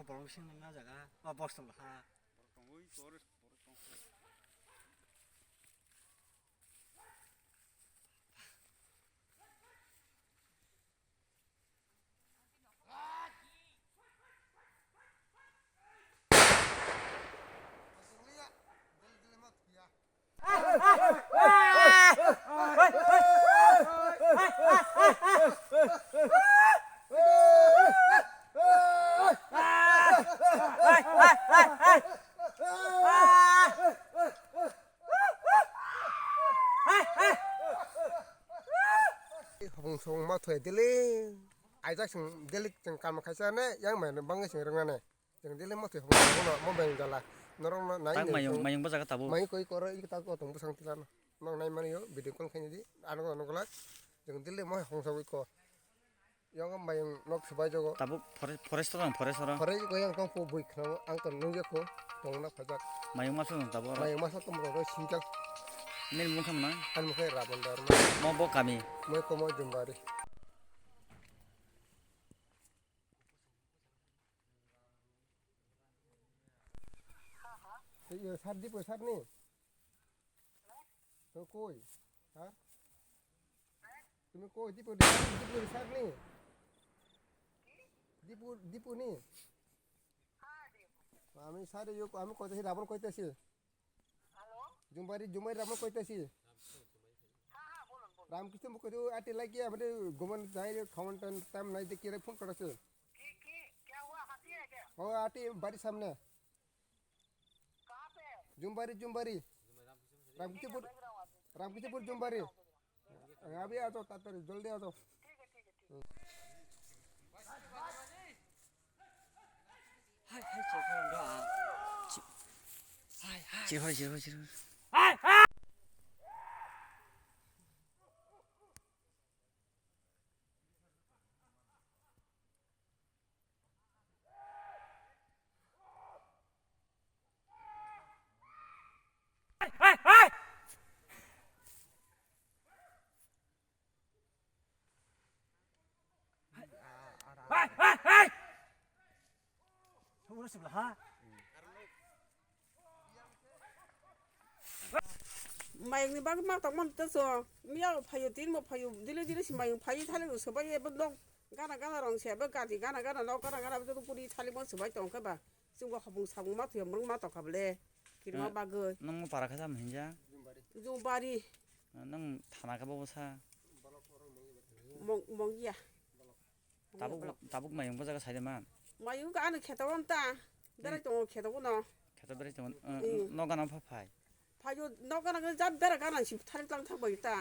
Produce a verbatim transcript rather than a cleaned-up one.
Borok bising nang na jaga. O bos tong ha. Hopung song ma thoi dili. Aijak sing dili cheng kam khaisa ne yang mai bangwi sing rwng nane. Cheng dili mo thoi hopung song no mo beng jala. Norok no nai. Tak mayung, mayung bo jaga tabuk. Mayung koi koro iki tak tong bwsang tila no. Nok nai mani yo video call khaini di. Ano no gula. Cheng dili mo hopung song ko. Yang mayung nok subai jogo. Tabuk fore-, forest orang, forest orang. Forest ko yang tong ko bui khna ang ko nung ko tong na phajak. Mayung maso no tabuk oro. Mayung maso tong ro sinjak. Nini mung khamna? An mung khai Rabon Dharma. Mo bo kami. Mo ko mo Jumbari. Iyo sar di po sar ni. তুমি কই? হ্যাঁ? তুমি কই? দীপু, দীপু, দীপু স্যার নি? দীপু, দীপু নি? আমি স্যার ইয়ে, আমি কইতেছি, রাবণ কইতেছি। জুমবারি, জুমবারি রাবণ কইতেছি। রামকৃষ্ণ মুখোপাধ্যায় আটি লাগিয়ে আমাদের ঘুমান যাই, খাওয়ান টাইম, টাইম নাই, দেখি ফোন করেছে। ও আটি বাড়ির সামনে। জুমবারি, জুমবারি। রামকৃষ্ণপুর, রামকৃষ্ণপুর জুমবারি। अभी आ जाओ, तातरी, जल्दी आ जाओ। Hai, hai, chirhoi, chirhoi, chirhoi. Mayung ni bagwi ma tongmani teso. Miya bo phaio, tin bo phaio, dile dile se mayung phaio, thali rw swbai ebo nok gana gana rong se, ebo gati gana gana nok gana gana joto puri thali mo swbai tong khe ba. Chwng bo hopung sapung ma thwi hopung ma tong kha bole. Kirima bagwi. Nung mo para khe tamo hinja? Jubari. Nung thana khe bo bwsa? Mong-, Mongia. Tabuk, tabuk mayung bo jaga saide man. Mayung ka ano kheto on ta. Berai tongo kheto bono. Kheto berai tongo. Nok gana pha phai. Phaio nok gana gana jab bera gana si thari tlang thang bai ta.